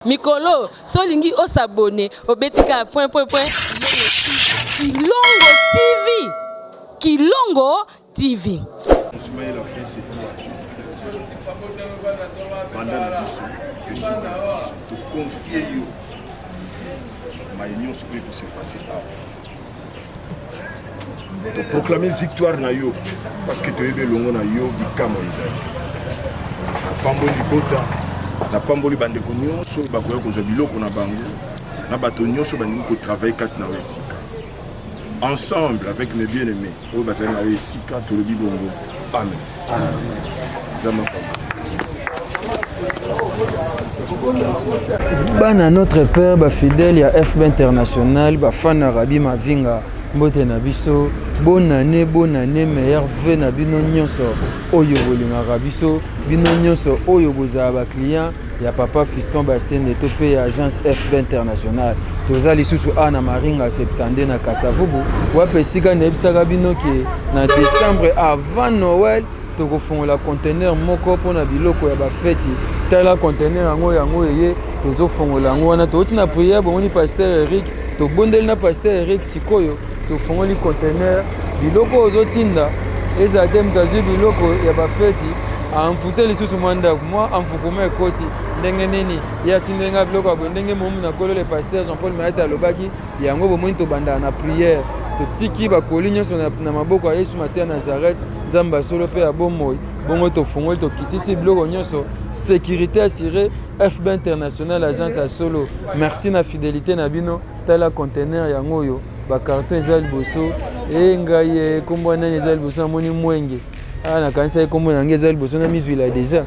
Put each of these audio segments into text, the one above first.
Mikolo so olingi o s'abonner obeti kaka point point point Kilongo TV Kilongo TV. Mayela fin c'est toi. Banda na biso pe suka na biso to confier yo maye nyonso oyo ekose passe awa to proclamer victoire na yo parce que toyebi elongo na yo bikamwa ezali napamboli libota napamboli bandeko nyonso oyo bakoya kozwa biloko na bango na bato nyonso balingi kotravaille kati na yo esika ensemble avec mes bien aimés oyo bazali na yo esika tolobi bongo amen nzambe apambola Bana notre père ba fidèle ya FB international ba fan ya Rabi Mavinga mbote na biso bonne année bonne année meilleur vœu na bino nyonso oyo bolingaka biso bino nyonso oyo bozala ba client ya papa Fiston Basende to pe ya agence FB international toza lisusu awa na Maringa 72 na Kasavubu wapi esika nayebisaka bino ke na décembre avant Noël tokofongola conteneur moko mpona biloko ya bafeti tala conteneur yango yango eye tozofongola yango wana touti na prière bomoni pasteur Eric tobondeli na pasteur Eric sikoyo tofongoli conteneur biloko oyo ozotinda ezala te moto azwi biloko ya bafeti amfute lisusu mwa ndako mwa amfukuma ekoti ndenge nini ye atindeli ngai biloko ya boye ndenge momu na kolo le pasteur Jean Paul Mayata alobaki Yango bomoni tobandaka na prière, totiki bakoli nyonso na, na maboko ya Yesu Masiya Nazareth, Nzambe ya solo mpe ya bomoi. Bongo tofungoli, tokitisi biloko nyonso, sécurité assurée, FB International agence ya solo. Merci na fidélité na bino. Tala conteneur yango oyo, ba carton eza liboso. E ngai e kombo ya nani eza liboso, namoni Mwenge. Ah, nakanisaki kombo na ngai eza liboso, namizwila deja.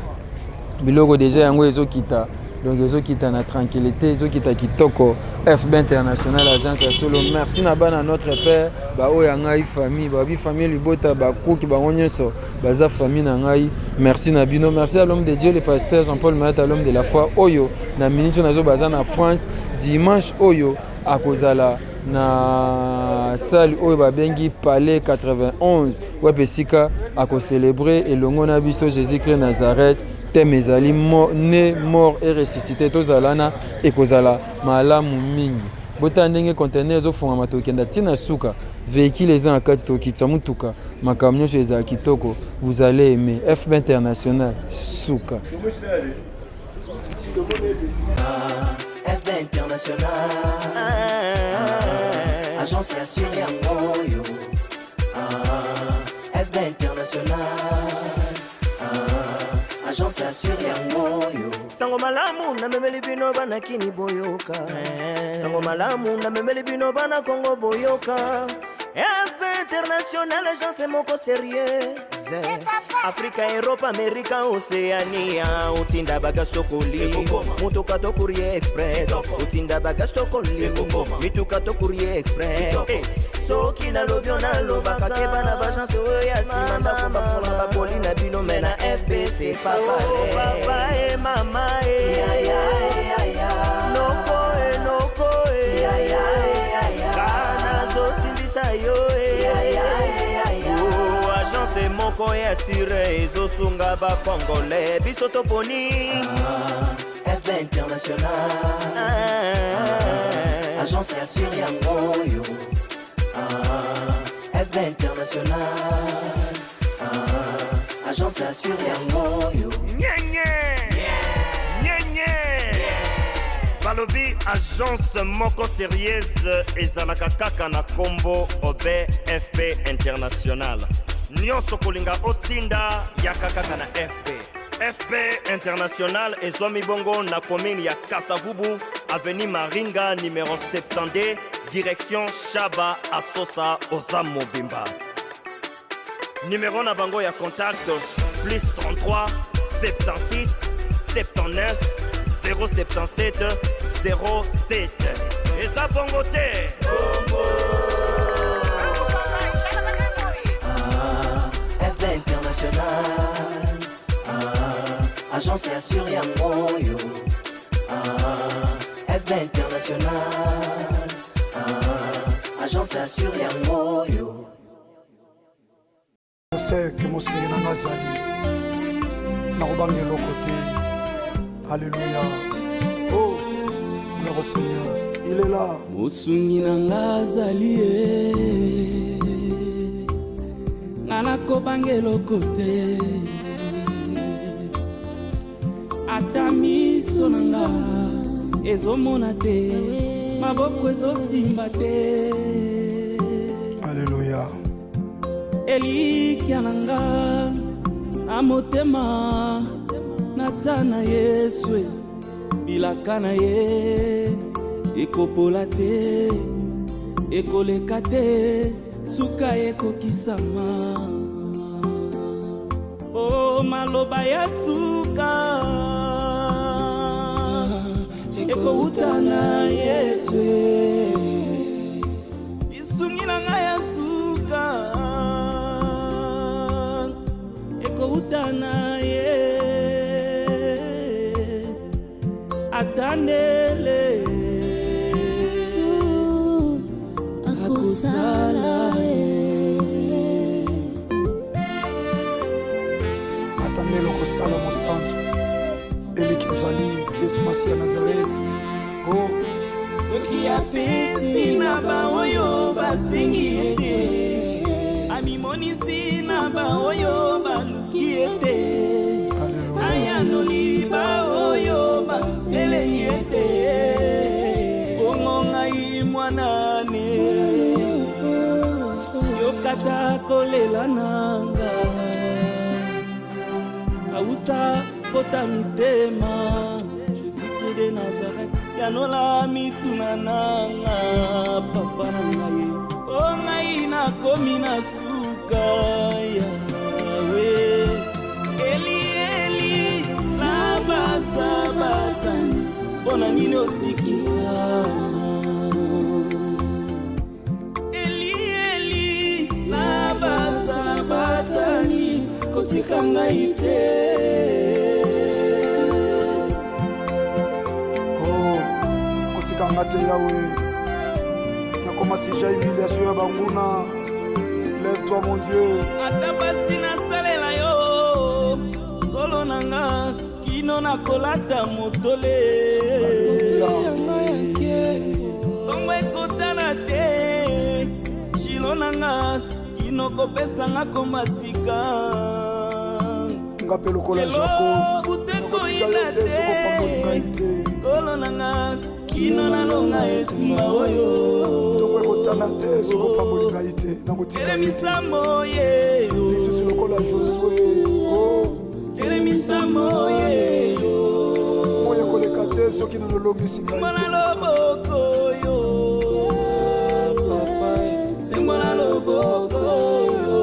Biloko deja yango ezokita. Donc ezokita na tranquillité, ezokita kitoko. FB International agence ya solo. Merci na bana notre père, ba oyo ya ngai famille, ba bi famille libota, ba kuki bango nyonso baza famille na ngai. Merci na bino. Merci à l'homme de Dieu le pasteur Jean-Paul Mayata, l'homme de la foi oyo na minute nazo baza na France dimanche oyo akozala na salle oyo babengi Palais 91 wapi esika akocelebre elongo na biso Jésus-Christ Nazareth. Thème ezali né mort et ressuscité, tozala na ekozala malamu mingi. Botala ndenge conteneur ezofongama, tokenda ntina suka, véhicule eza na kati, tokitisa motuka, makambo nyonso ezala kitoko. Vous allez aimer FB International suka. FB International agence ya sur yango oyo FB International agence ya sur yango oyo sango malamu namemeli bino bana kini boyoka sango malamu namemeli bino bana kongo boyoka FB International agence moko sérieuse Afrika Europe Amerika Oceania otinda bagage tokoli motoka to courrier express otinda bagage tokoli mituka to courrier express Eh, soki nalobi yo nalobaka keba na bagence oyo ya nsima ndako bafongola bakoli na bino me na FBC papa e mama e noko e noko e kana zotindisa yo e Oh, agence moko ya sure ezosunga bacongolais biso toponi FB International agence ya sur yango oyo FB International agence ya sur yango oyo nyenye nyenye balobi agence moko sérieuse ezalaka kaka na kombo obe fp international nyonso kolinga otinda yaka kaka na fp fp international ezwami bongo na commune ya kasavubu avenue maringa numero 72 direction shaba asosa oza mobimba Numéro na bango ya contact plus 33 76 79 077 07. Eza bongo te. FB International ah, agence ya sur yango oyo ah, FB International ah, agence ya sur yango oyo Ke mosungi na nga azali, nakobanga eloko te. Alleluya. Oh. L'honneur au Seigneur. Il est là. Mosungi na nga azali ye, nga nakobanga eloko te, ata miso na nga ezomona te, maboko ezosimba te. Alléluia. Elikya na nga na motema natia na Yesu, bilaka na ye ekopola te, ekoleka te, suka ekokisama. O maloba ya suka ekowuta na Yesu, lisungi na ngai ya suka ekowuta na ye, atandele akosala ye. Atandele okosala mosantu, eliki ezali Yesu Masiya Nazareti. Oh, soki apesi na baoyo basengi ete, amimonisi na baoyo baluki ete, ayanoli baoyo bapeleli ete, bongo ngai mwanane yokata kolela nanga, ausa kota mitema. Jésus-Christ de Nazareth, yanola mituna nanga, papa na ngai, o ngai nakomi na suka yawe. Eli Eli lama sabatani, mpona nini otiki nga? Eli Eli lama sabatani, kotika ngai te. Oh, kotika nga te Yawe, nakoma sija humiliation ya banguna. Lève-toi mon Dieu. Ata pasi nasalela yo, nkolo na nga, kino nakolata motole. Ntongo ekotana te, jilo na nga, kino kopesanga koma sika. Nga mpe lokola Jacob, butu nakotika ekoyina yo te soki opamboli ngai te, te. Nkolo na nga, kino nalonga etumba oyo. Ntongo ekotana te soki opamboli ngai te, nakotika yo te. Telemisa moye yo. Lisusu lokola Josue. Oh, telemisa moye yo. Moyo ekoleka te soki nanolongisi ngai Sembola te. loboko yo, papa, sembola loboko yo.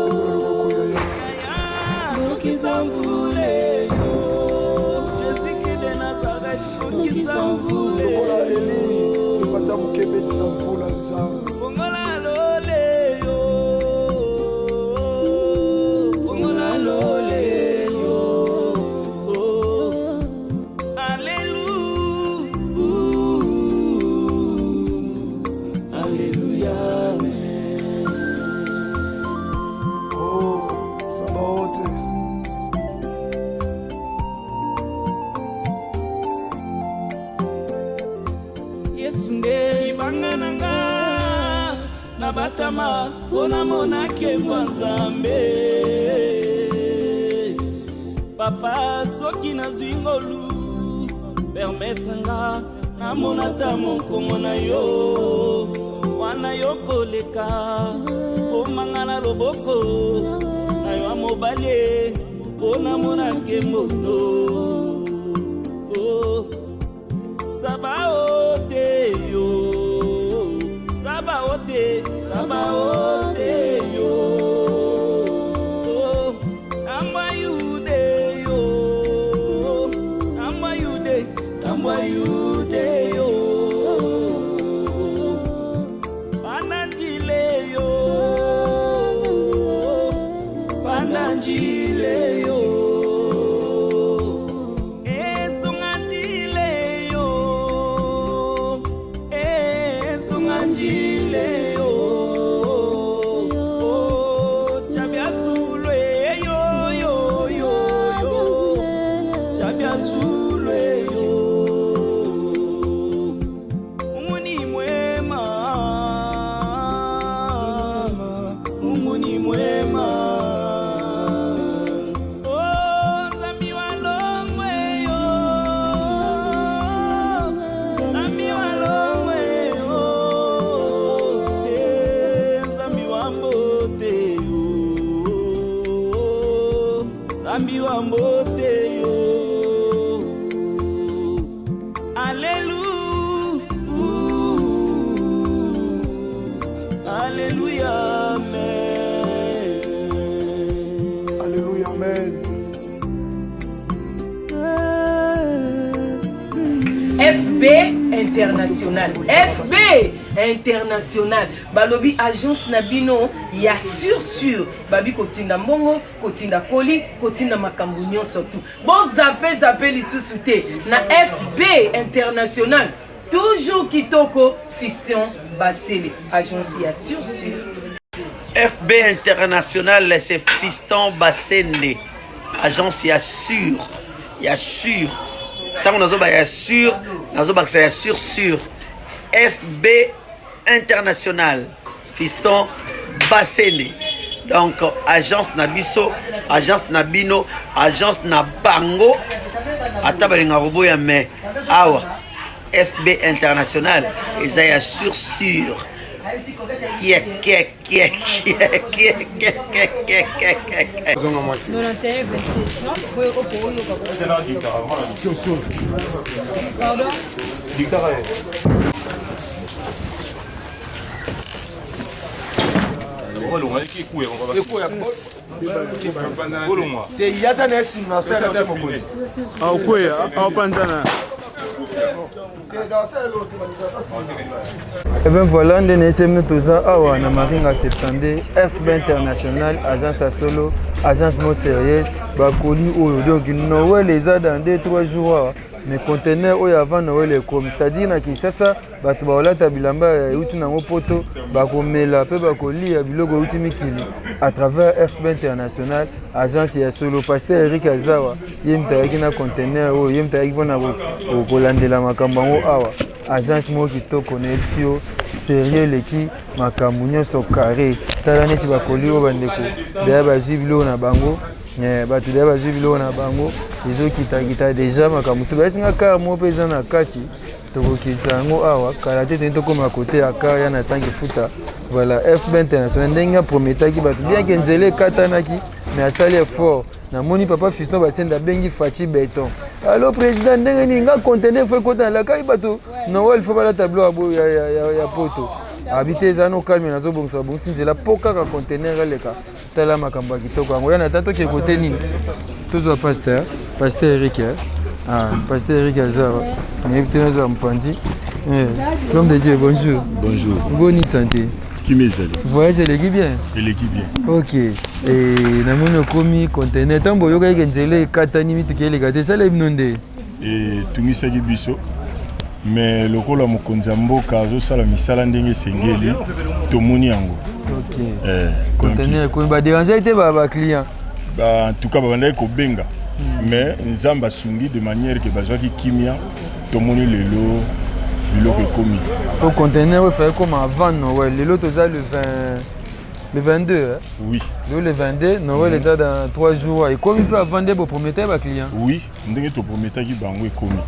Sembola loboko ya yo. Nokisa mvule yo, Jésus-Christ de Nazareth, nokisa mvule. Lokola Eli, lipata moke ebetisa mvula Nzambe. Fongola lole yo, fongola lole yo. Alléluia, Alléluia, amen. Oh, Sabaoth. Yesu nde libanga na nga, nabatama mpo namona nkembo ya Nzambe. Papa, soki nazwi ngolu, permettre nga namona ata mokongo na yo, wana yo koleka omanga na loboko na yo ya mobali, mpo namona nkembo no. Oh, Sabaote yo, Sabaote, Sabaote yo. Oh, Tambwa Yude yo, Tambwa Yude, Tambwa Yude yo. Pandanjile yo, Pandanjile yo. Esungandile yo, esungandile yo. Oh, Chabiazulwe yo yo yo yo, Chabiazulwe yo. bambote yo. Alelu, Alléluia, amen. Alléluia, amen. FB International. FB International. Balobi agence na bino ya sur sur. Babi kotinda mbongo, kotinda koli, kotinda makambo nyonso tout. Bo zappe zappe lisusu te na FB International. Toujours kitoko Fiston Basele. Agence ya sur sur. FB International, c'est Fiston Basende. Agence ya sûr. Ya sûr. Tango nazoba ya sûr, nazobakisa ya sûr sûr. FB International. Fiston Basende. Donc agence na biso, agence na bino, agence na bango. Ata balinga koboya mais awa FB International eza ya sûr sûr. Kiek kiek kiek kiek kiek kiek kiek kiek kiek kiek. 91 26 non oyo okoyoka. Pardon. Te yaza na esinga asala te mokonzi. Aokweya aopanzana. Et ben voilà, nde na esemi toza awa na Maringa 72 FB International, agence ya solo, agence mo sérieuse, bakoli oyo donc Noël eza dans 2 3 jours awa, mais conteneur oyo avant Noël ekomi, c'est-à-dire na Kinshasa bato bakolata bilamba ya euti nango poto, bakomela mpe bakolia biloko euti mikili à travers FB International, agence ya solo. Pasteur Eric Azawa ye moto ayaki na conteneur oyo, ye moto ayaki mpona kolandela makambo yango awa. Agence moko kitoko, nayebisi yo, sérieux eleki makambo nyonso carré. Tala neti bakoli oyo bandeko deya bazwi biloko na bango, bato deya bazwi biloko na bango, ezokitakita deja makambo to bayesi nga kar moko mpe eza na kati, tokokita yango awa kala te, toni tokóma kote ya kar ya na tanki futa. Voilà FB International ndenge aprometaki bato, bien ke nzela ekatanaki, mais asali effort. Namoni papa Fiston Basende abengi Faci Beton. Allo président, ndenge nini nga conteneur fo ekota nalakaki bato Noël fo balata biloko ya poto. Abi te, eza no calme, nazobongisa babongisi nzela mpo kaka conteneur eleka. Tala makambo ya kitoko yango yana ta toke kote nini tozwa pasteur, pasteur Eric. Ah, pasteur Eric aza nayebi te, nazwa mopanzi. L'homme de Dieu, bonjour. Bonjour. Boni santé? Kimi ezali. Voyage eleki bien? Eleki bien. Ok, namoni okomi conteneur. Ntango boyokaki ke nzela ekatani, mituka eleka te, esala bino nde? Etungisaki biso, mais lokola mokonzi ya mboka azosala misala ndenge esengeli, tomoni yango. Conteneur ekomi, baderangeaki te baclient? En tout cas babandaki kobenga, mais Nzambe asungi de manière ke bazwaki kimia, tomoni lelo biloko ekomi. Po conteneur oyo efallait koma avant Noël, lelo toza le 20, le 22, hein? Oui. Lelo le 22, Noël eza dans 3 jours, ekomi mpe avant nde boprometaki baclient? Oui, ndenge toprometaki bango ekomi,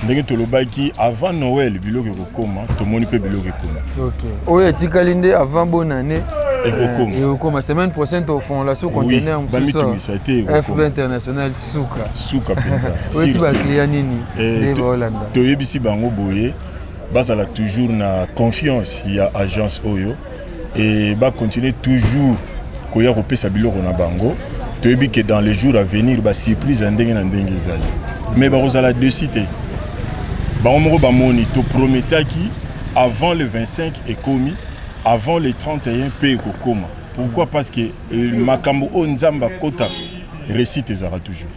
ndenge tolobaki avant Noël biloko ekokoma, tomoni mpe biloko ekoma. Ok, oyo etikali nde avant bonne année ekokoma. Ekokoma semaine prochaine, tofongola so conteneur mosusu. Bamitungisa te. FB International suka. Suka mpenza. Oyesi baclient nini nde baolanda? Toyebisi bango boye, bazala toujours na confiance ya agence oyo et bacontinue toujours koya kopesa biloko na bango. Toyebi ke dans les jours à venir basurprise ya ndenge na ndenge ezali, mais bakozala déçus te. Bango moko bamoni, toprometaki avant le 25 ekomi, avant le 31 mpe ekokoma. Pourquoi? Parce que makambo oyo Nzambe akota, réussite ezalaka toujours.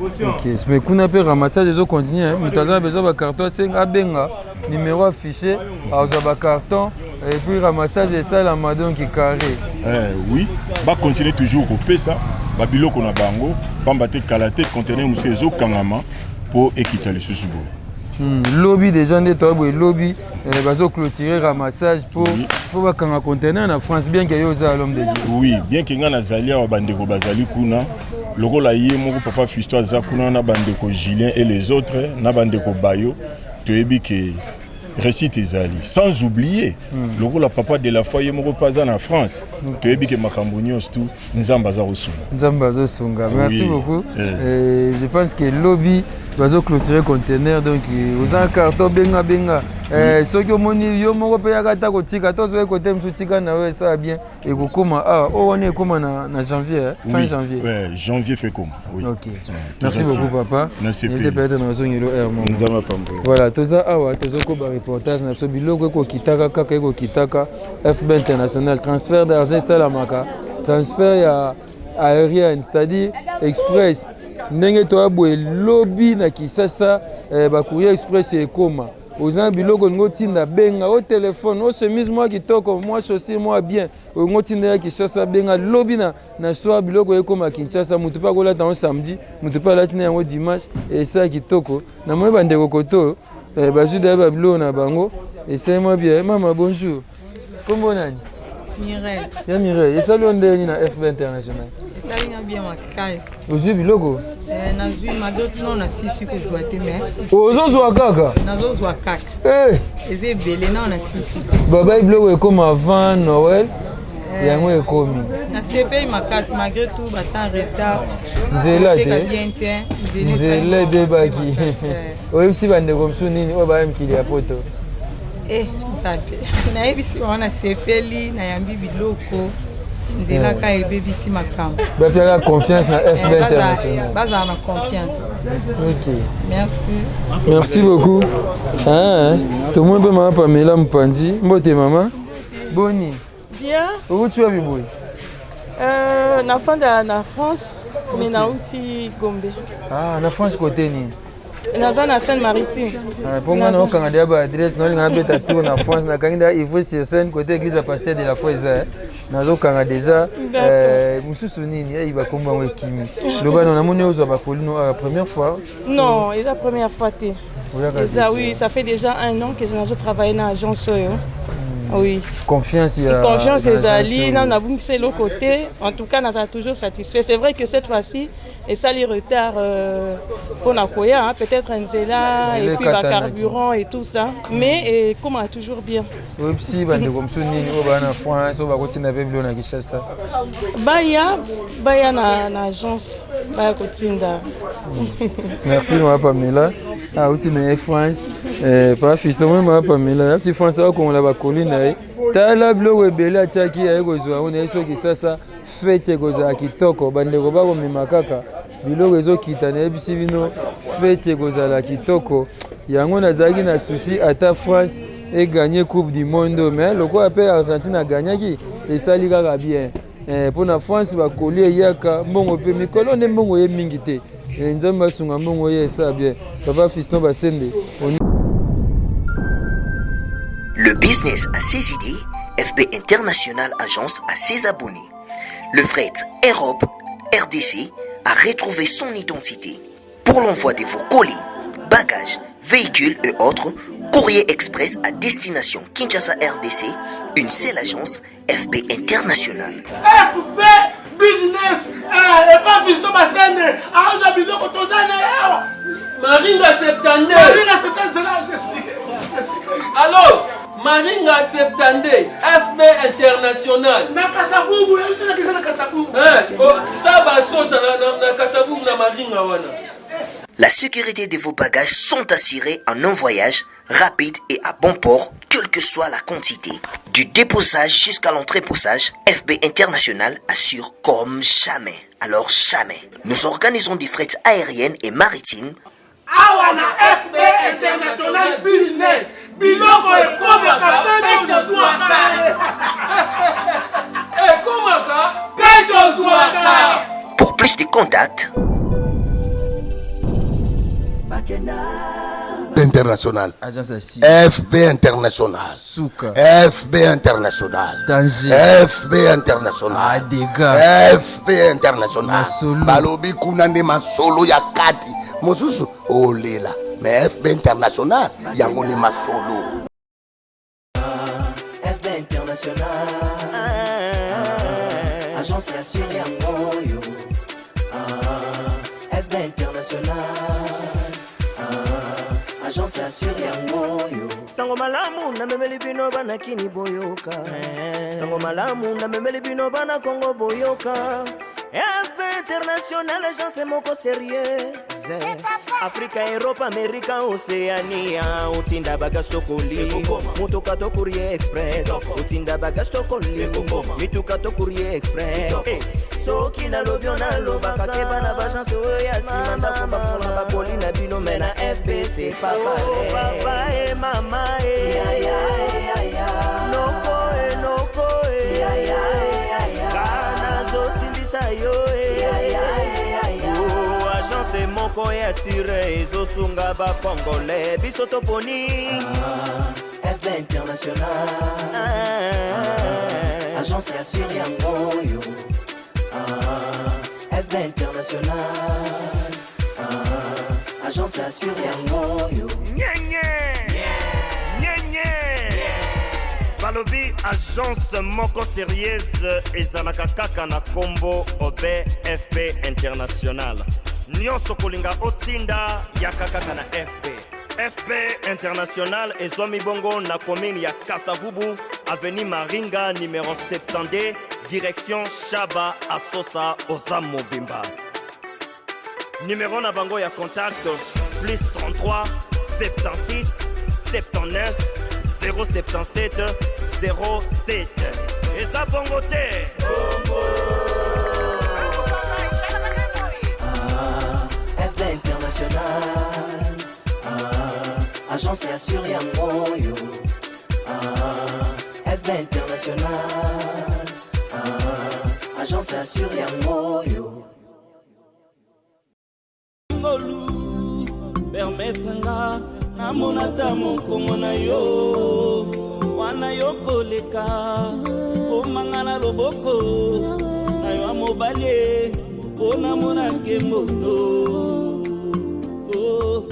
Ok, mais kuna mpe ramassage ezocontinue. Moto aza na besoin bacarton, asenga, abenga numéro affiché, azwa bacarton et puis ramassage esalama, donc carré. Oui, bacontinue toujours kopesa babiloko na bango, pamba te kala te conteneur mosusu ezokangama mpo ekita lisusu boye. Lobi déjà nde toya boye, lobi bazoclôturer ramassage mpo fo bakanga conteneur na France, bien ke yo oza l'homme de Dieu. Oui, bien ke ngai nazali awa, bandeko bazali kuna, lokola ye moko papa Fisto aza kuna na bandeko Julien et les autres na bandeko bayo, toyebi ke Réussite ezali sans oublier lokola papa de la foi ye moko mpe aza na France, toyebi ke makambo nyonso tu Nzambe aza kosunga. Nzambe azosunga. Merci beaucoup. Je pense que lobi bazo clôturer conteneur, donc oza carton, benga benga. Soki omoni yo moko mpe yaka ata kotika to ozoki kote mosusu, tika na yo, esala bien, ekokóma awa. Oyo wana ekóma na janvier, eh? Fin janvier. Ouais, janvier fait comme, oui. Ok. Merci beaucoup, papa. Nasepeli. Nete peut-être nazongelo air moko. Nzambe apambola. Voilà, toza awa, tozokoba reportage na biso. Biloko ekokitaka kaka, ekokitaka. FB International, transfert d'argent esalamaka, transfert ya aérienne, c'est-à-dire express. Ndenge toya boye, lobi na Kisasa, bacourrier express ekóma. Oza na biloko olingi otinda, benga o telefone, o chemise mwa kitoko, mwa chaussure mwa bien, olingi otinda ya Kinshasa, benga. Lobi na soir biloko ekóma Kinshasa. Motu mpe akolata yango samedi, motu mpe alati na yango dimanche, esala kitoko. Namoni bandeko koto bazwi daya babiloko na bango, esali mwa bien. Mama, bonjour, kombo nani? Mireille. Ya Mireille, esali yo ndenge nini na FB International? Esali nga bien makasi. Ozwi biloko? Nazwi malgré tout, nano nasisi kozwa te, mais Ozozwa kaka? Nazozwa kaka. Eza ebele, nano nasisi te. Babai biloko ekóma avant Noël, yango ekomi. Nasepeli makasi malgré tout batemps retard. Nzela Koteka te. bien te, nzela Nzela esali ebebaki. makasi. Oyebisi bandeko mosusu nini oyo baya mikili ya poto? Nzambe, nayebisi bango nasepeli, nayambi biloko, nzela ka ebebisi makambo. Bapiaka confiance na FB International. Bazala na confiance. Ok. Merci. Merci beaucoup. Ah, tomoni mpe mama Pamela Mopanzi. Mbote mama, boni? Bien. Outi wapi boye? Nafanda na France, mais nauti Gombe. Ah, na France kote nini? Naza na Seine Maritime. Ah, mpo nga naokanga deya baadresse, naolinga nabeta tour na France. Nakangi deya Ivry sur Seine, côté église ya pasteur de la foi eza, eh. Nazokanga déjà. Mosusu nini eyi bakombo yango ekimi. Loba no, namoni ozwa bakolino awa, première fois? Non, eza première fois te. Oyaka Eza déjà. Oui, ça fait déjà un an que nazo travailler na agence oyo. Oui. Confiance ya Confiance na ezali. agence oyo. Nano nabungisa eloko te. En tout cas, nazala toujours satisfait. C'est vrai que cette fois-ci esali retard mpona koya, hein, peut-être nzela Nzela et puis ekatanaki. bacarburant et tout ça, mais ekomaka toujours bien. Oyebisi bandeko mosusu nini oyo baa na France, oyo bakotinda mpe bilo na Kinshasa? Baya na agence, baya kotinda. Merci mama Pamela, auti na ye France. Pa Fiston, moi mama Pamela auti France, akongola bakoli na ye. Tala biloko ebele atiaki, aye kozwa yango na ye. Soki sasa fête ekozala kitoko, bandeko bakomema kaka biloko ezokita. Nayebisi bino, fête ekozala kitoko. Yango nazalaki na souci ata France eganye Coupe du monde, mais lokola mpe Argentine aganyaki, esali kaka bien. Mpo na France bakoli eyaka mbongo mpe mikolo nde mbongo ye mingi te. Nzambe asunga, mbongo ye esala bien. Papa Fiston Basende. Le business a ses idées, FB International Agence a ses abonnés. Le fret Europe RDC a retrouvé son identité. Pour l'envoi de vos colis, bagages, véhicules et autres, courrier express à destination Kinshasa RDC, une seule agence, FB International. FB Business, epa Fiston Basende aozwa biloko, toza na ye awa. Maringa 72. Maringa 72, nzela explique. Allo, Maringa 72, FB International. Na Kasavubu, yebisi na Kasavubu. Oh, saba sosa na Kasavubu, na Maringa wana. La sécurité de vos bagages sont assurées en un voyage rapide et à bon port, quelle que soit la quantité. Du déposage jusqu'à l'entreposage, FB International assure comme jamais. Alors jamais. Nous organisons des frais aériennes et maritimes. Awa na FB International Business, biloko ekomaka mpe tozwaka. Ekomaka mpe tozwaka. Pour plus de contacts, International. Agence ya si. FB International. Suka. FB International. Danger. FB International. Adega. FB International. Masolo. Balobi kuna nde masolo ya kati. Mosusu olela. Mais FB International yango nde masolo. FB International. Agence ya sûr yango oyo. Ah, FB International. Ah, Agence ya sur yango oyo. Sango malamu namemeli bino bana kini boyoka. Sango malamu namemeli bino bana Congo boyoka. FB International agence moko sérieuse. Afrika, Europe, Amerika, Oceania. Otinda bagage to colis. Motoka to courrier express. Otinda bagage to colis. Mituka to courrier express. Eh, soki nalobi yo nalobaka keba na bagence oyo ya nsima ndako bafongola bakoli na bino me na fbc papa oh, papa e mama e noko e noko e kanazotindisa yo e oh, agence moko ya sure ezosunga bacongolais biso toponi ah, fb international ah, agence ya sur yango oyo ah, fb international ah, agence ya sur yango oyo nyenye nyenye balobi agence moko sérieuse ezalaka kaka na nkombo obe fp international nyonso kolinga otinda yaka kaka na fp fp international ezwami bongo na commune ya kasavubu avenue maringa numero 72 direction shaba asosa oza mobimba Numéro na bango ya contact plus 33 76 79 077 07. Eza bongo te. Ah, FB International ah, Agence ya sur yango oyo ah, FB International ah, Agence ya sur yango oyo ngolu permettre nga namona ata mokongo na yo wana yo koleka omanga na loboko na yo ya mobali mpo namona nkembo no oh.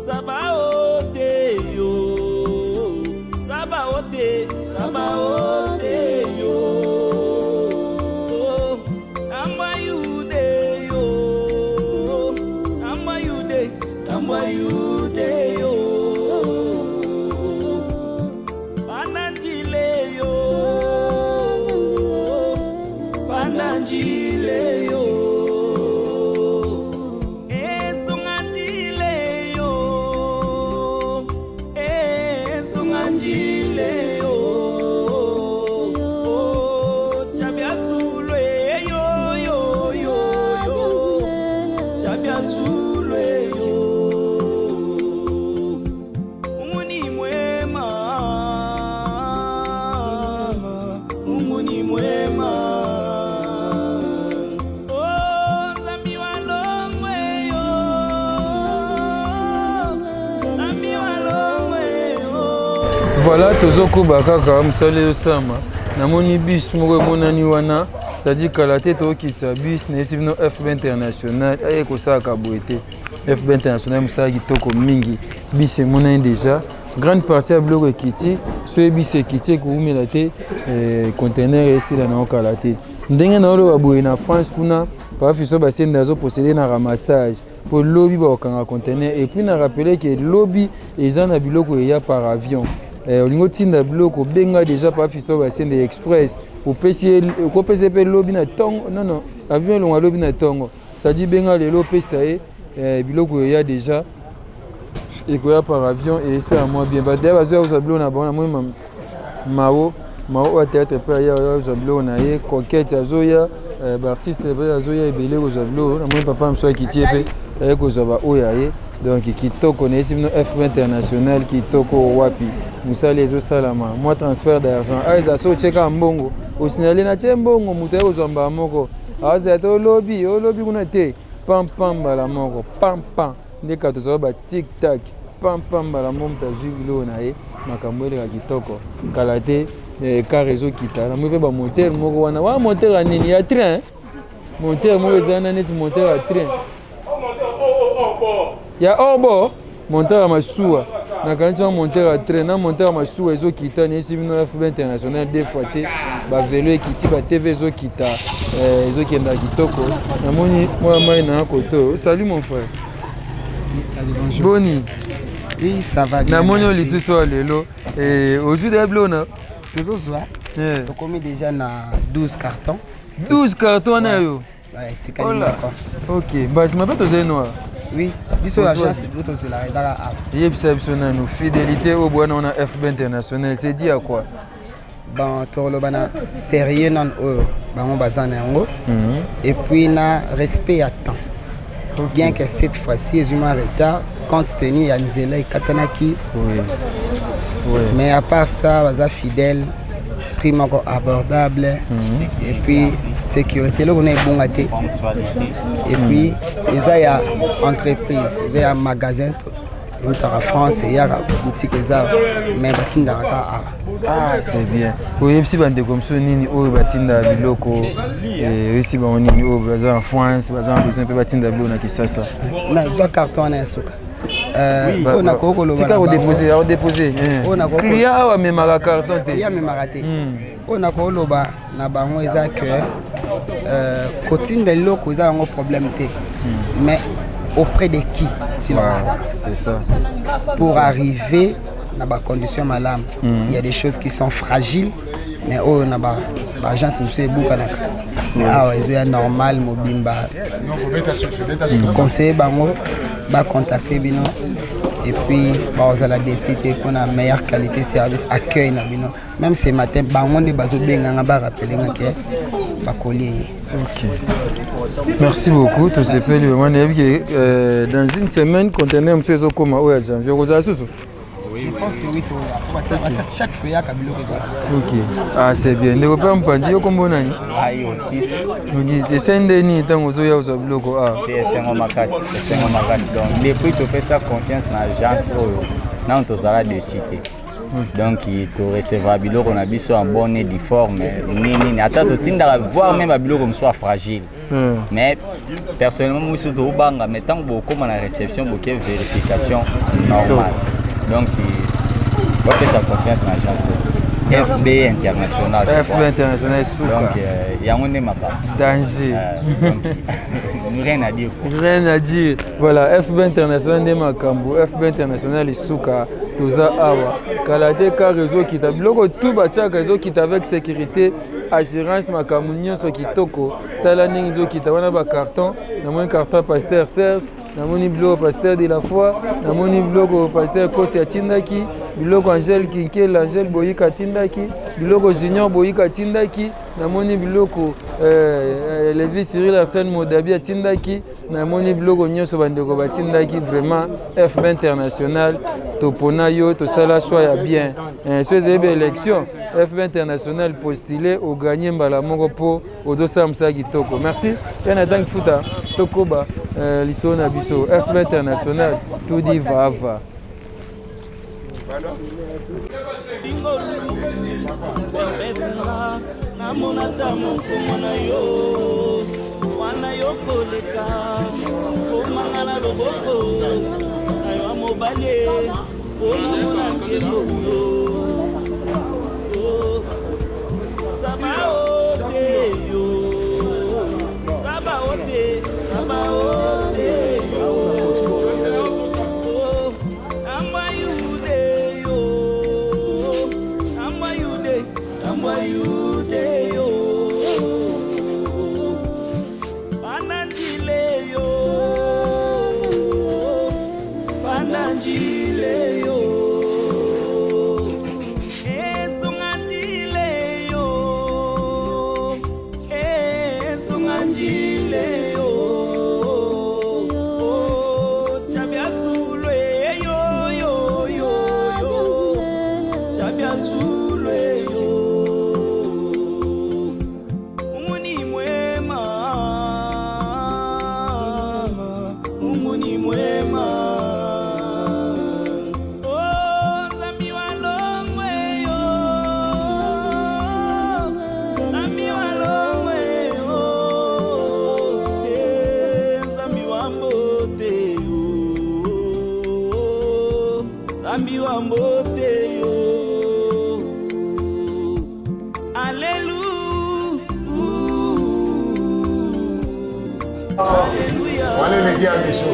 Sabaote yo Sabaote Sabaote yo oh, Tambwa yude yo Tambwa yude Tambwa yude yo Pananjile yo Pananjile yo Voilà, tozokoba kaka mosala ezosama namoni bus moko emonani wana c'est-à-dire kala te tokokitisa bus nayesi bino fb international aye kosalaka boye te fb international mosala kitoko mingi bus emonani déjà grande partie ya biloko ekiti soki bus ekiti ekowumela te eh, conteneur esila nango kala te ndenge naoloba boye na france kuna papa fiso basende azoprocede na ramassage mpo lobi bakokanga conteneur epuis na rappele ke lobi eza na biloko eya par avion eh, olingi otinda biloko benga déjà papa fiso basende express opesi okopesa ye mpe lobi na ntongo non non avion elonga lobi na ntongo c'est-à-dire benga lelo opesa ye eh, biloko eya déjà ekoya par avion esala mwa bien badeya bazoya kozwa biloko na bango namoni mao mao oyo théâtre mpe aya kozwa biloko na ye coquette azoya eh, baartiste mpe azoya ebele kozwa biloko namoni papa mosusu akiti ye mpe aye kozwa baoyo aye donc kitoko nayesi bino fb international kitoko wapi mosala ezosalama mwa transfert d'argent awa eza so otyeka mbongo osignale na tie mbongo moto aye kozwa mbala moko azala te olobi olobi kuna te pam pam mbala moko pam pam nde kaka tozala ba tic tac pam pam mbala moko moto azwi biloko na ye makambo eleka kitoko kala te eh, car ezokita namoni mpe bamotere moko wana wana motere ya nini ya train motere moko eza na neti motere ya train ya orbo montere ya masuwa nakanisi wana montere ya train na montere ya masuwa ezokita nayesi bino fb international deux fois te bavelo ekiti batv ezokita eh, ezokenda kitoko namoni mwa mai na koto salut mon frère. Boni? Oui, ça va bien. Namoni yo lisusu awa lelo. Eh, ozwi deja biloko na? Tozozwa. Eh. Tokomi déjà na 12 cartons. 12 cartons wana yo? Ouais, etikali moko. Ok, mbasima mpe tozali noir. Oui, biso agence biso tozelaka ezaka awa. Yebisa biso nanu fidélité oyo bwana wana FB international, c'est dit à quoi? Bon, tokoloba na sérieux nanu oyo bango baza na yango et puis na respect ya temps. Bien que cette fois-ci ezwi mwa retard compte tenu ya nzela ekatanaki. Oui. Oui. Mais à part ça, baza fidèle, prix moko abordable et puis sécurité eloko na ebonga te. Et puis eza ya entreprise, eza ya magasin eutaka France eyaka boutique eza mais batindaka kaka awa. Ah, c'est bien. Oyebisi bandeko mosusu nini oyo batindaka biloko, eh, oyebisi bango nini oyo baza na France, baza na besoin mpe batinda biloko na Kisasa. Nazwa carton wana ya suka. Oyo nakoki koloba Tika na bango- kodepose, akodepose. eh. Oyo nakoki Client awa amemaka carton te. Client amemaka te. Oyo nakoloba na bango eza que kotinda eloko eza yango problème te, mais auprès de qui tu l'envoies. C'est ça. Pour C'est ça. arriver na bacondition malamu, il y a des choses qui sont fragiles, mais oyo na baagence mosusu ebukanaka, mais awa ezoya normal mobimba. Conseiller bango bacontacte bino et puis bakozala desi te mpona meilleure qualité service accueil na bino. Même ce matin bango nde bazobenganga barapele nga ke bakolie ye. Ok. Merci beaucoup. Tosepeli vraiment. Nayebi ke dans une semaine conteneur mosusu ezokoma oyo ya janvier okozala susu. Je pense que oui, toya po batia chaque fois eyaka biloko ezalaka na kati. Ok. Ah, c'est bien. Ndeko mpe mopanzi yo kombo nani? Ai Otis. Otis. Esali nde nini ntango ozoya kozwa biloko awa? Te, esengo makasi, esengo makasi. Donc depuis topesa confiance na agence oyo, nano tozala dessus te. Donc torecevra biloko na biso en bonne et due forme, nini nini, ata totindaka, voire même babiloko mosusu ya fragile. Mais personnellement biso tobanga, mais ntango bokóma na réception, boke vérification normale. Donc bopesa confiance na agence oyo. Merci. FB International, je FB crois. International suka. Donc yango nde makambo. Danger. Donc, rien à dire. Rien à dire. Voilà, FB International nde makambo, FB International esuka, toza awa. Kala te car ezokita biloko tout batiaka ezokita avec sécurité, assurance, makambo nyonso kitoko. Tala ndenge ezokita wana ba carton, namoni carton Pasteur Serge, namoni biloko Pasteur de la foi, namoni biloko Pasteur Kosi atindaki, biloko Angèle Kinkela, Angèle Boyika atindaki, biloko Junior Boyika atindaki, namoni biloko Levi Cyril Arsène Modabi atindaki, namoni biloko nyonso bandeko batindaki. Vraiment FB International topona yo, tosala choix ya bien. So ezali ba élection, FB International postulé oganye mbala moko mpo ozosala mosala kitoko. Merci ye na ntangi futa tokoba lisolo na biso. FB International tudi vava. Namona ata mokongo na yo wana yo koleka komanga na loboko na yo ya mobali mpo namona nkembo. Sabaote yo, sabaote, sabaote yo, ambayude yo, ambayude, ambayude yo, pananjile yo, pananjile yo, esonganjile yo, esonganjile yo, chabiazulwe yo yo yo yo, chabiazulwe yo, Mungu ni mwema, Mungu ni mwema. Oh, Nzambi wa longwe yo, Nzambi wa longwe yo, eh, Nzambi wa mbote yo, Nzambi wa mbote yo. Alléluia. Wana eleki ya misho.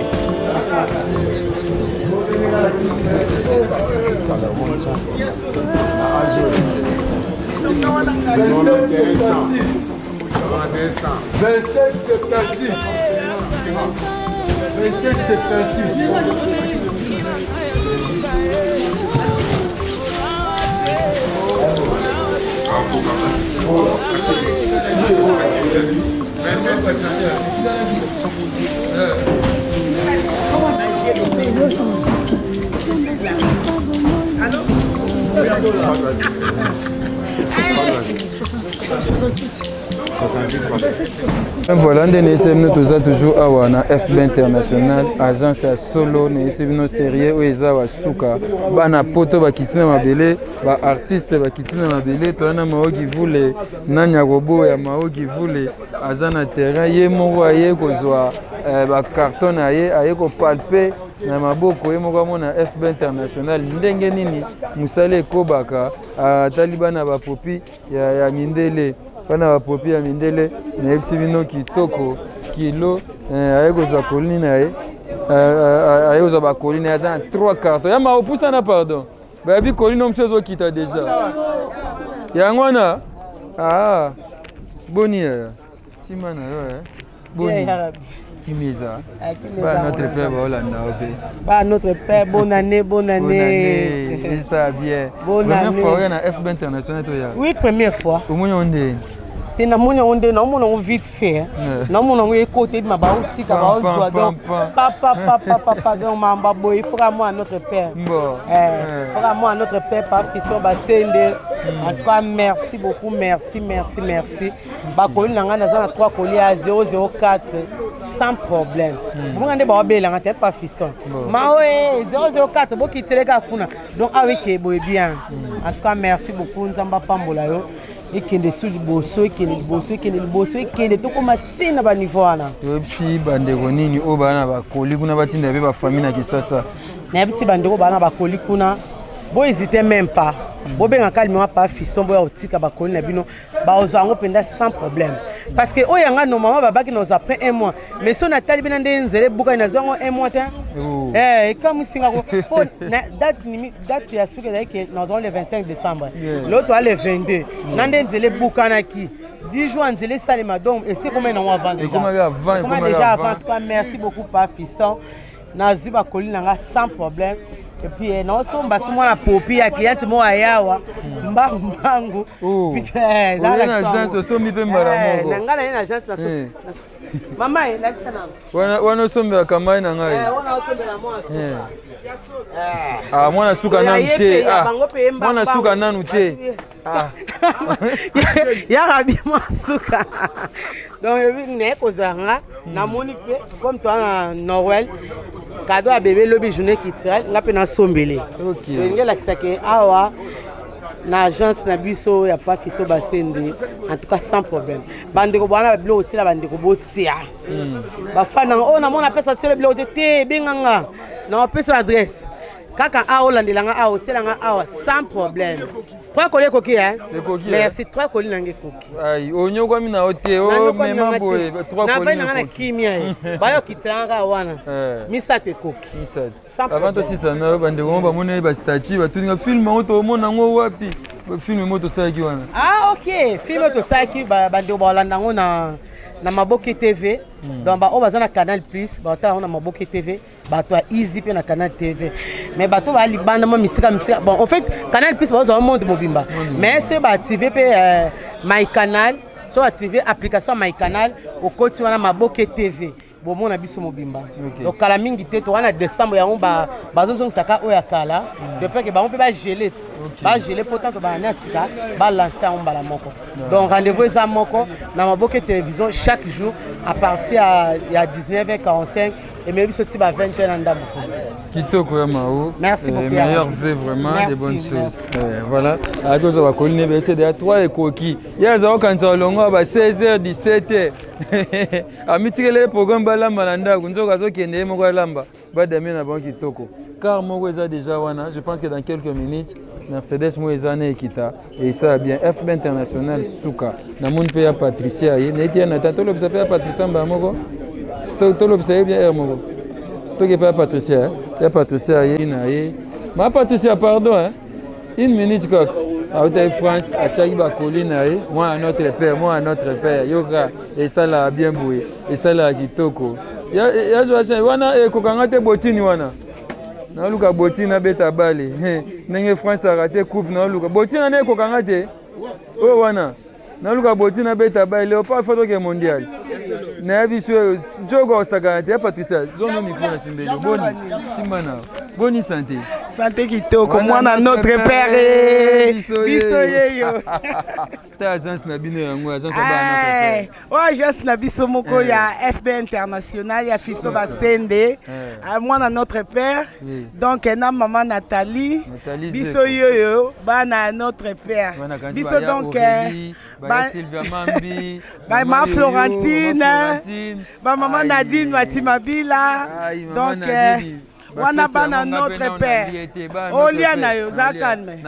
Voilà nde nayesi bino toza toujours awa na fb international agence ya solo nayesi bino serie oyo eza wa suka bana poto bakiti na mabele baartiste bakiti na mabele toza na maoki vule nani akoboya maoki vule aza na terrain ye moko aye kozwa eh, bacarton na ye aye kopalpe na maboko ye moko amona fb international ndenge nini mosala ekobaka atali bana bapopi ya, ya mindele bana bapopi ya mindele nayebisi bino kitoko kilo eh, aye kozwa kolini na ye eh, eh, aye kozwa bakoli na ye aza na 3 carton ya maopusana pardon bayabi koli no mosusu ezokita deja yango wana ah, boni yaya nsima na yo eh. boni kimeza ah, ba notre père baolanda yo mpe ba notre père bonne année bonne année bonne année ça bien bonne première fois oya na fb international toya oui première fois omoni yango ndeni te namoni yango nde naomona yango vite fait naomona yango ekota ebima baotika baozwa donc papapapapapa donc mamba boye foka mwa notre père foka mwa notre père pa fiston basende en tout cas merci beaucoup merci merci merci bakoli na ngai naza na 3 koli ya 004 sans problème bonga nde baobelanga te pa fiston maoe 004 bokiteleka kuna donc awa eke boye bien en tout cas merci beaucoup nzambe apambola yo ekende su liboso ekende liboso ekende liboso ekende tokóma ti na baniveau wana toyebisi bandeko nini oyo baa na bakoli kuna batinda mpe bafamille na kisasa nayebisi bandeko baa na bakoli kuna bohésite même pas bobengaka limema pa fiston boya kotika bakoli na bino baozwa yango mpenza sans problème parce que oyo yanga normalement babaki nazwa après un mois mais so natali bina nde nzela ebukani nazwa yango un mois te oh. eh, ekamwisi nga po date ya suki ezalaki ke nazwa le 25 décembre l'autre a le 22 na nde nzela ebukanaki 10 jours nzela esalema donc esi ekomai nango avant déjà avant en tout cas merci beaucoup pa fiston nazwi bakoli na nga sans problème epuis eh, naosomba so mwana popi ya cliente moko ayawa mbangu mbangu oh. eh, na agence osombi mpe mbala eh, moko na ngai naye na agence mama ye lakisa na wana osombelaka mai na ngai ah, mwana suka nanu te ah, mwana suka nanu te ah. yaka bima suka donc naye kozala nga namoni mpe comme toa na noël cadeau ya bebe lobi journée culturelle nga mpe nasombele elingi elakisa ke awa na agence na biso ya pafisto basende en tout cas sans problème bandeko bwana babiloko otiela bandeko botia hmm. bafani nanga oyo oh, namona apesa tiela biloko te te ebenga nga na opesa adresse kaka awa olandela nga awa otiela nga awa sans problème trois colis ekoki hein ekoki merci trois colis nanga ekoki ai onyokwami na yo te omema oh, boye trois colis na nga na kimia ye bayokitela nga kaka wana eh. misato ekoki misato avant tosisa na yo bandeko ngo bamoni ye bastatut batuni nga film yango tomona yango wapi film moko tosalaki wana ah ok film oyo tosalaki bandeko bakolanda yango na na maboke tv hmm. donc baoyo baza na canal plus baotala yango na maboke tv bato ya easy mpe na canal tv mais bato baya libanda mwa misika misika bon en fait canal plus bazwa monde mobimba mais soki baactive mpe euh, my canal soki active application ya my canal okoti wana maboke tv bomona biso mobimba donc kala mingi te toza na décembre yango bazozongisaka oyo ya kala mm. de peur ke bango mpe bagele bagele mpo tanto banani ya sika balanse yango mbala moko donc rendez-vous eza moko na maboke télévision chaque jour à partir ya 19h45 ememi biso ti ba 20 h na ndambo kitoko ya mao merci beaucoup meilleur v vraiment merci, de bonnes choses eh, voilà ayaki ozwa bakoli ne bese deya 3 ekoki ye aza kokanisa olongo ba 16 h 17 h amitikeli ye programme balamba na ndako nzoka azokende ye moko alamba badamie na bango kitoko car moko eza déjà wana je pense que dans quelques minutes mercedes moko eza na ekita esala bien fb international suka namoni mpe ya patricia ye naye te ya natan tolobisa mpe ya patricia mbala moko tolobisa ye bien heure moko. Toke pa Patricia, eh? Ya Patricia ye na ye. Ma Patricia, pardon, hein? Une minute kaka. Autaki France, atiaki bakoli na ye, mwana notre père, mwana notre père. Yoka, esalaka bien boye, esalaka kitoko. Ya, ya Joachim, wana ekokanga te botini wana. Naluka botini nabeta bale. Ndenge France arate coupe, naluka. Botini wana ekokanga te. Oyo wana. Naluka boti nabeta ba leopard fo toke mondial. Nayebi so oyo jogo osakana te ya Patricia zono micro na simbeli boni simba na boni santé. Santé kitoko mwana notre père eh. Biso yeyo. Ta agence na bino yango agence ya bana notre père. Oyo agence na biso moko eh. ya FB international ya Fisto Basende eh. ah, mwana notre père donc na maman Nathalie biso yoyo bana ya notre père biso donc eh, ba ma Florentine ba maman Nadine Matimabila donc wana bana notre père olia na yo oza calme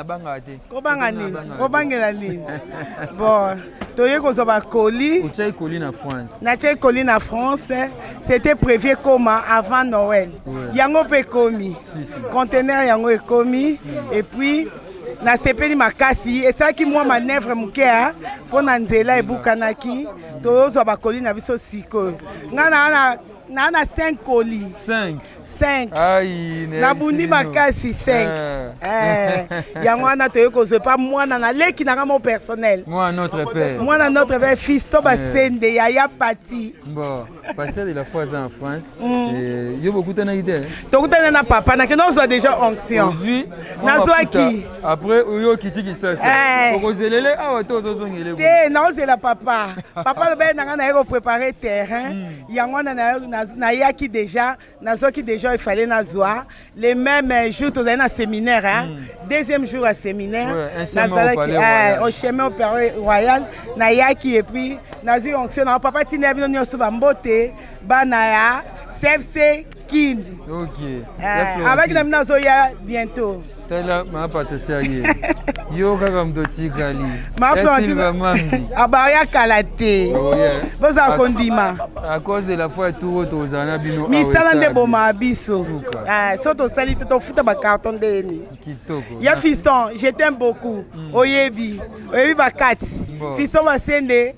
kobanga nini kobangela nini bon toye kozwa bakoli otiaki koli na france natiaki koli na france c'était prévu ekoma avant noël yango mpe ekomi conteneur yango ekomi et puis nasepeli makasi esalaki mwa manœuvre moke mpo na nzela ebukanaki tozwa bakoli na biso sikoyo ngai naa na na 5 colis 5 5 nabundi makasi 5 eh. Eh, yango wana toyei kozwa epa mwana na leki na nga mo personnel mwana notre père mwana notre père fiston basende yaya pati bon pasteur de la foi aza en france mm. eh, yo bokutanaki te tokutani na papa nakende ozwa déjà onction ozwi nazwaki après oyo okiti kisasa okozelele awa to ozozongele te naozela papa papa alobaki na ngai naye koprépare terrain mm. yango wana nayaki déjà nazwaki déjà il fallait nazwa le même jour tozali na séminaire hein? mm. deuxième jour ya séminaire ouais, nazalaki eh, au chemin au palais royal nayaki et puis nazwi onction na papa tinda bino nyonso bambote bana ya cfc kin okay. eh, abaki na bino azoya bientôt tala ma patricia ye yo kaka moto otikali mambi abaya kala te oh, bozala kondima à cause de la foi tour oyo tozala na bino misala nde bomaa biso ah, so tosali te tofuta bacarton ndeni kitoko ya fiston je t'aime beaucoup hmm. oyebi oyebi bakati fiston basende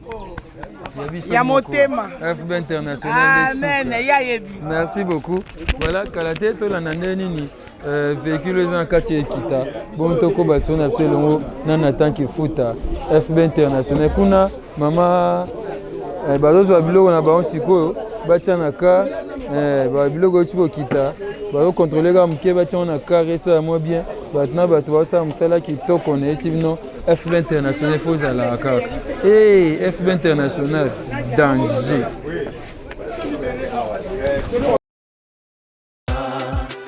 ya motema fb international amen ya yebi merci beaucoup voilà kala te tolanda nde nini Euh, véhicule eza na kati ya ekita bongo tokoba biso na biso elongo na Nathan Kifuta FB international kuna mama eh, bazozwa biloko na bango sikoyo batia na car eh, biloko euti kokita bazokontrole kaka moke batia yango na car esala mwa bien bato na bato bazosala mosala kitoko na esi bino FB international fo ozalaka kaka hey, FB international danger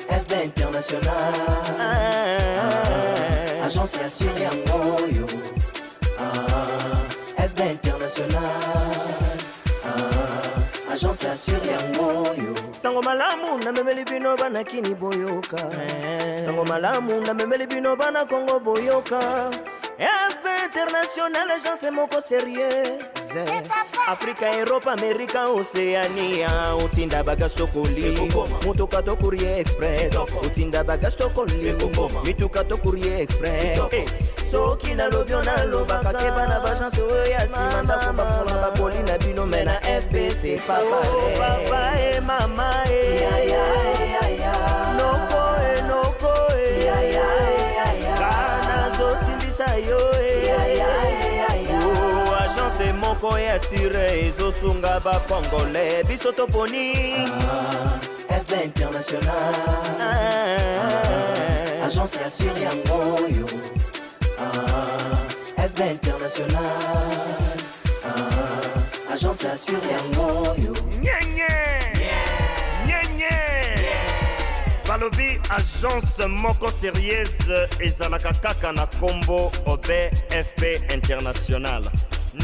FB International. Ah, agence ya sur yango oyo. Ah, FB International. Ah, agence ya sur yango oyo. Sango malamu namemeli bino bana kini boyoka. Sango malamu namemeli bino bana Kongo boyoka. FB International agence moko sérieuse. Afrika, Europe, Amerika, Oceania otinda bagage tokoli motoka to courrier express otinda bagage tokoli mituka to courrier express eh, soki nalobi onalobaka keba na bagence oyo ya nsima ndako bafola bakoli na bino me na fbc papa e mama e noko e noko e kanazotindisa yo e oh, agence moko ya sure ezosunga bacongolais biso toponi ah, fb international ah, agence ya sure yango oyo ah, fb international ah, agence ya sure yango oyo nyenye nyenye balobi agence moko sérieuse ezalaka kaka na kombo obe fp international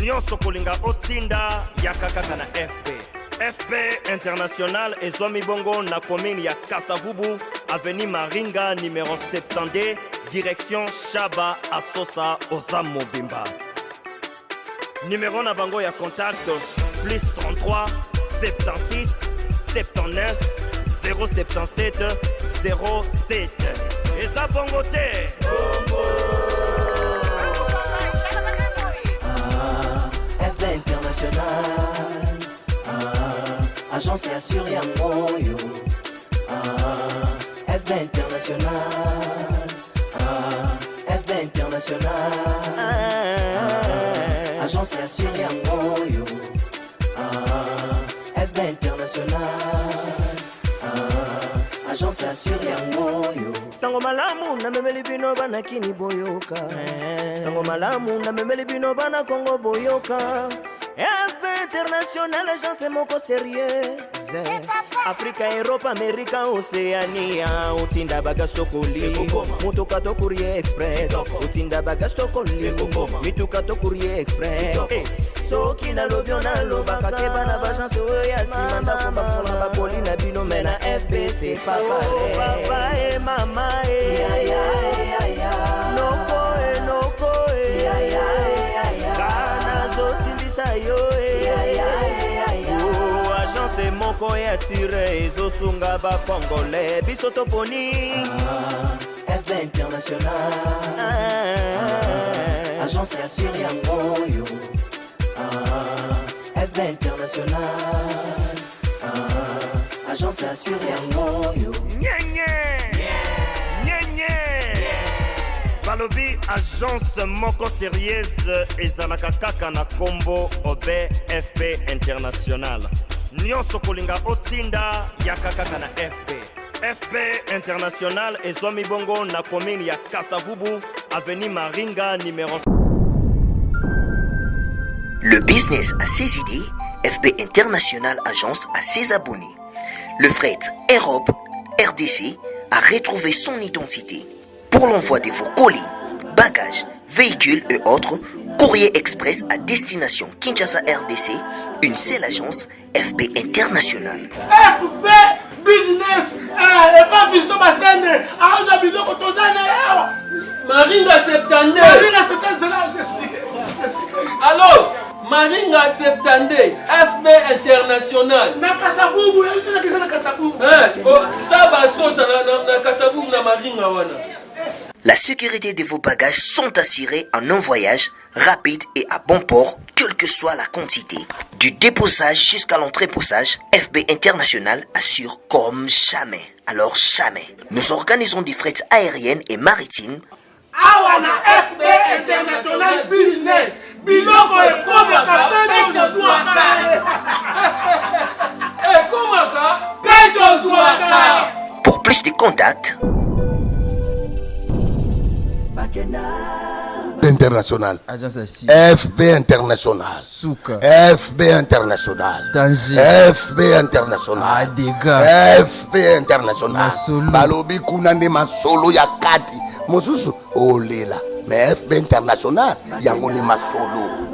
nyonso kolinga otinda yaka kaka na fp fp international ezwami bongo na commune ya kasavubu avenue maringa numero 72 direction shaba asosa oza mobimba Numéro na bango ya contact plus 33 76 79 077 07 eza bongo te Ah, FB International ah, Agence ya sur yango oyo ah, FB International ah, FB International ah, Agence ya sur yango oyo ah, FB International ah, Agence ya sur yango oyo Sango malamu namemeli bino bana kini boyoka Sango malamu namemeli bino bana Kongo boyoka FB International agence moko sérieuse Afrika, Europe, Amerika, Oceania otinda bagage to colis motoka to courrier express otinda bagage to colis mituka to courrier express Eh, soki nalobi o nalobaka keba na bagence oyo ya nsima ndako bafongola bakoli na bino me na fbc papa e mama e noko e noko e kana zotimbisa yo e Oh, agence moko ya sure ezosunga bacongolais biso toponi FB International ah, Agence ya sur yango oyo ah, FB International ah, Agence ya sur yango oyo nyenye nyenye balobi agence moko sérieuse ezalaka kaka na nkombo obe fp international nyonso kolinga otinda yaka kaka na fp fp international ezwami bongo na commune ya kasavubu avenue maringa numero Le business a ses idées, FB International Agence a ses abonnés. Le fret Europe RDC a retrouvé son identité. Pour l'envoi de vos colis, bagages, véhicules et autres, Courrier Express à destination Kinshasa RDC, une seule agence FB International. FB Business eh, epa Fiston Basende aozwa biloko toza na ye awa Maringa 72 Maringa 72 zela explique Allo Maringa 72 FB International na Kasavubu yebisa na Kasavubu Eh, oh, Saba Sosa na, na, na Kasavubu na Maringa wana La sécurité de vos bagages sont assurées en un voyage rapide et à bon port, quelle que soit la quantité. Du déposage jusqu'à l'entreposage, FB International assure comme jamais. Alors jamais. Nous organisons des frais aériennes et maritimes awa na FB International Business biloko ekomaka mpe tozwaka ekomaka mpe tozwaka Pour plus de contacts, International. FB International. FB International. FB International. FB International. Balobi kuna nde masolo ya kati. Mosusu olela. Mais FB International yango nde masolo.